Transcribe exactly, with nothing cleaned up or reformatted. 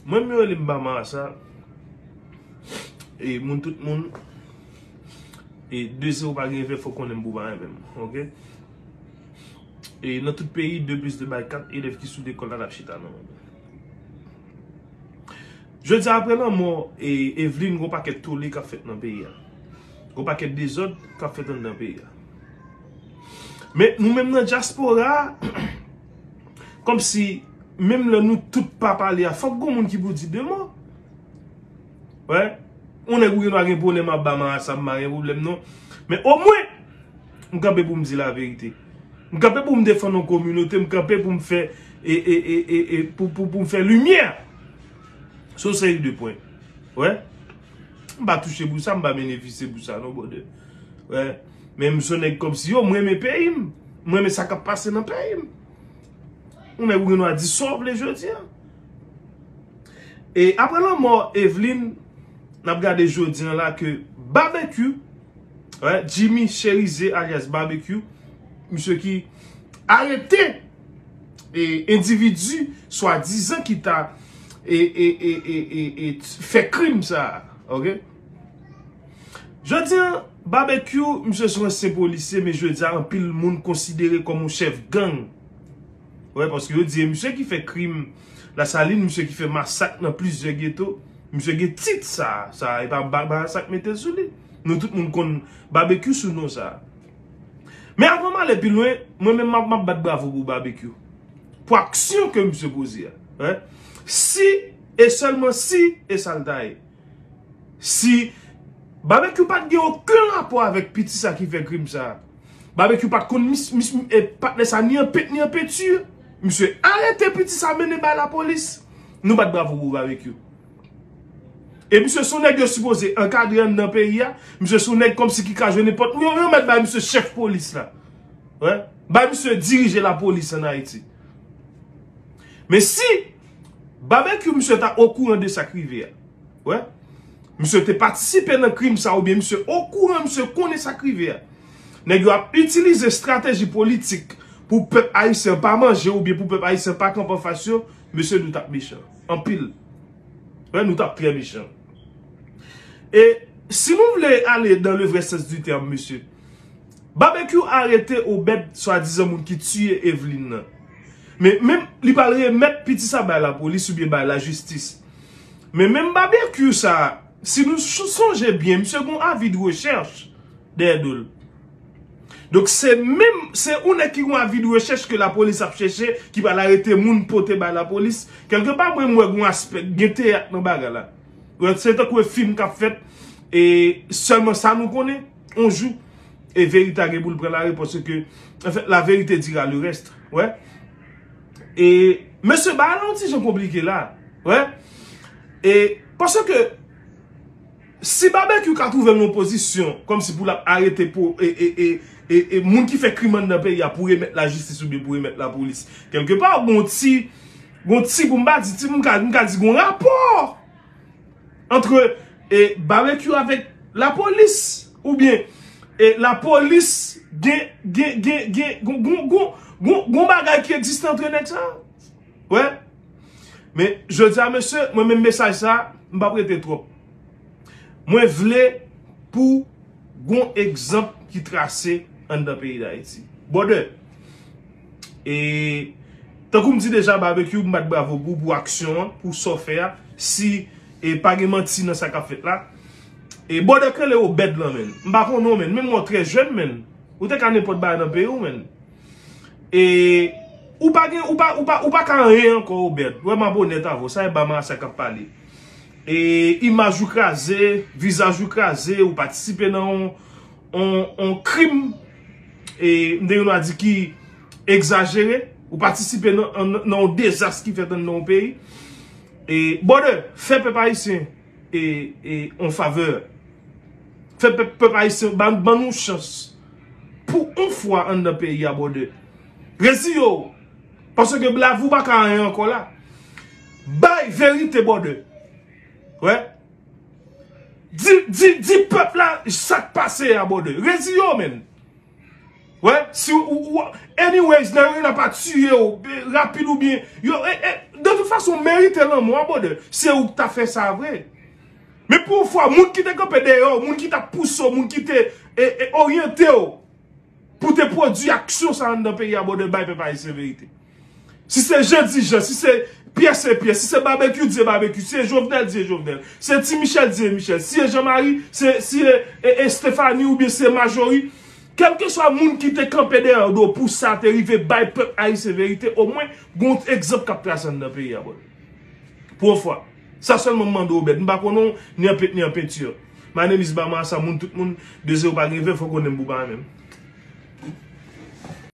Mwen menm yo rele m Ba Marasa. E moun tout moun. E de zewo pa gen efè, fò konnen m pou pa renmen m. Oke? E nan tout peyi, de plis de bay kat, elèv ki sou lekòl la t ap chita nan men. Jodi a, apre lanmò e Eveline, gon pakèt tole k ap fèt nan peyi a. Gon pakèt dezòd k ap fèt anndan peyi a. Men nou menm nan dyaspora a, kòmsi menm lè nou tout pa pale a, fòk gon moun ki pou di de mo. Wè, yon nèg ou gen dwa gen pwoblèm ap Ba Marasa, m pa gen pwoblèm non. Men omwen, m kanpe pou m di laverite. M kanpe pou m defann yon kominote, m kanpe pou m fè e, e, e, e, e pou, pou, pou m fè limyè sou seri de pwen. Wè, m pa touche pou sa, m pa benefisye pou sa non, brother. Wè, men m se yon nèg kòmsi yo, m renmen peyi m. M renmen sa k ap pase nan peyi m. Yon nèg ou gen dwa di sa w vle jodi a. E apre lanmò Eveline, n ap gade jodi an la ke Babekyou, wè, Jimmy Chérizier alyas Babekyou, misye ki arete e endividi swadizan ki ta e, e, e, e, e, e fè krim sa a, oke? Jodi an, Babekyou, misye se yon ansyen polisye, men jodi a, anpil moun konsidere kòm yon chèf gang. Wè, paske yo di e misye ki fè krim Lasalin, misye ki fè masak nan plizyè geto, misye gen tit sa, sa, e pa Ba-, Ba-, sa k mete l sou li. Nou tout moun konn Babekyou sou non sa. Men avan m ale pi lwen, mwen menm m ap, m ap bat bravo pou Babekyou. Pou aksyon ke misye poze a. Wè. Si, e sèlman si, e sa l ta ye. Si Babekyou pa t gen okenn rapò avèk piti sa ki fè krim sa, Babekyou pa t konn mis, mis, e, patnè sa ni an pent ni an penti, misye arete piti sa mennen bay lapolis. Nou bat bravo pou Babekyou. E misye se yon nèg yo sipoze ankadre anndan peyi a. Misye se yon nèg kòmsi ki ka jwe nenpòt. Yo, yo mèt bay misye chèf polis la. Wè. Bay misye dirije lapolis ann Ayiti. Men si Babekyou, misye ta okouran de sa k rive a. Wè. Misye te patisipe nan krim sa oubyen misye okouran, misye konnen sa k rive a. Nèg yo ap itilize estrateji politik pou pèp ayisyen pa manje oubyen pou pèp ayisyen pa kanpe anfas yo, mesye, nou t ap mechan. Anpil. Wè, nou t ap trè mechan. E si nou vle ale dans le vrai sens du terme, mesye, Babekyou arete Obed, swadizan moun ki tiye Eveline nan. Men menm li pral remèt piti sa bay lapolis oubyen bay lajistis. Men menm Babekyou sa, si nou so-, sonje byen, misye gon avi de rechèch dèyè do l. Donk se menm, se yon nèg ki gon avi de rechèch ke lapolis ap chèche, ki pral arete moun pote bay lapolis. Kèlkepa mwen, m wè gon aspè, gen teyat nan bagay la. Wè, se tankou e fim k ap fèt, e sèlman sa nou konnen, yon jou, e verite a gen pou l pran lari, paske, anfèt, la vérité dira le reste. Wè. E, mesye, bagay la yon ti jan konplike la. Wè. E, paske, si Babekyou ka twouve l nan yon pozisyon, kòmsi pou l ap arete pou, e, e, e, e, e, moun ki fè krim anndan peyi a pou remèt lajistis oubyen pou remèt lapolis. Kèlkepa, gon ti, gon ti, pou m pa di ti, m ka, m ka di gon rapò antre, e, Babekyou avèk lapolis, oubyen, e, lapolis gen, gen, gen, gen, gon, gon, gon, gon, gon bagay ki egziste antre nèg sa. Wè. Men, jodi a, mesye, mwen menm mesaj sa, m p ap rete twòp. Mwen vle pou gon egzanp ki trase anndan peyi Dayiti. Brother, e tankou m di deja, Babekyou, m bat bravo pou, pou aksyon an, pou sa w fè a. Si, e pa gen manti nan sa k ap fèt la. E brother k rele Obed lan, menn. M pa konnen w, menn. Menm w trè jèn, menn. Ou te ka nenpòt bagay nan peyi w, menn. E ou pa gen, ou pa, ou pa, ou pa ka anyen ankò, Obed. Wè, m ap onèt avè w. Sa e Ba Marasa k ap pale. E imaj ou kraze, vizaj ou kraze, ou patisipe nan yon, yon, yon krim, e m te gen dwa di ki egzajere, ou patisipe nan, nan, nan yon dezas ki fèt anndan yon peyi. E, brother, fè pèp ayisyen e, e, yon favè. Fè pèp, pèp ayisyen, ban, ban nou chans. Pou yon fwa anndan peyi a, brother. Reziye w. Paske blav ou pa ka anyen ankò la. Bay verite, brother. Wè. Di, di, di pèp la sa k pase a, brother. Reziye w, menn. Wè, si ou, ou, anyways, nan yo pa tiye w, e, rapid oubyen, yo, e, e, de tout Gason merite lanmò, brother. Se ou ki ta fè sa vre. Men pou yon fwa, moun ki te kanpe dèyè w, moun ki t ap pouse w, moun ki te e, e, oryante w pou te pwodui aksyon sa anndan peyi a, brother, bay pèp ayisyen verite. Si se Jan di Jan, si se Pyè se Pyè, si se Babekyou di se Babekyou, si se Jovenel di se Jovenel, si se Ti Michel di se Michel, si se Jan Mari, se, si se e, e Stefani oubyen se Majori, kèlkeswa moun ki te kanpe dèyè do pou sa te rive bay pèp ayisyen verite, omwen gon egzanp k ap trase anndan peyi a, brother. Pou yon fwa. Sa sèlman m mande w, Obed. M pa konnen w ni an pent ni an penti. My name is Bama, sa moun tout moun, de zewo pa gen ven, fò konnen m pou pa menm.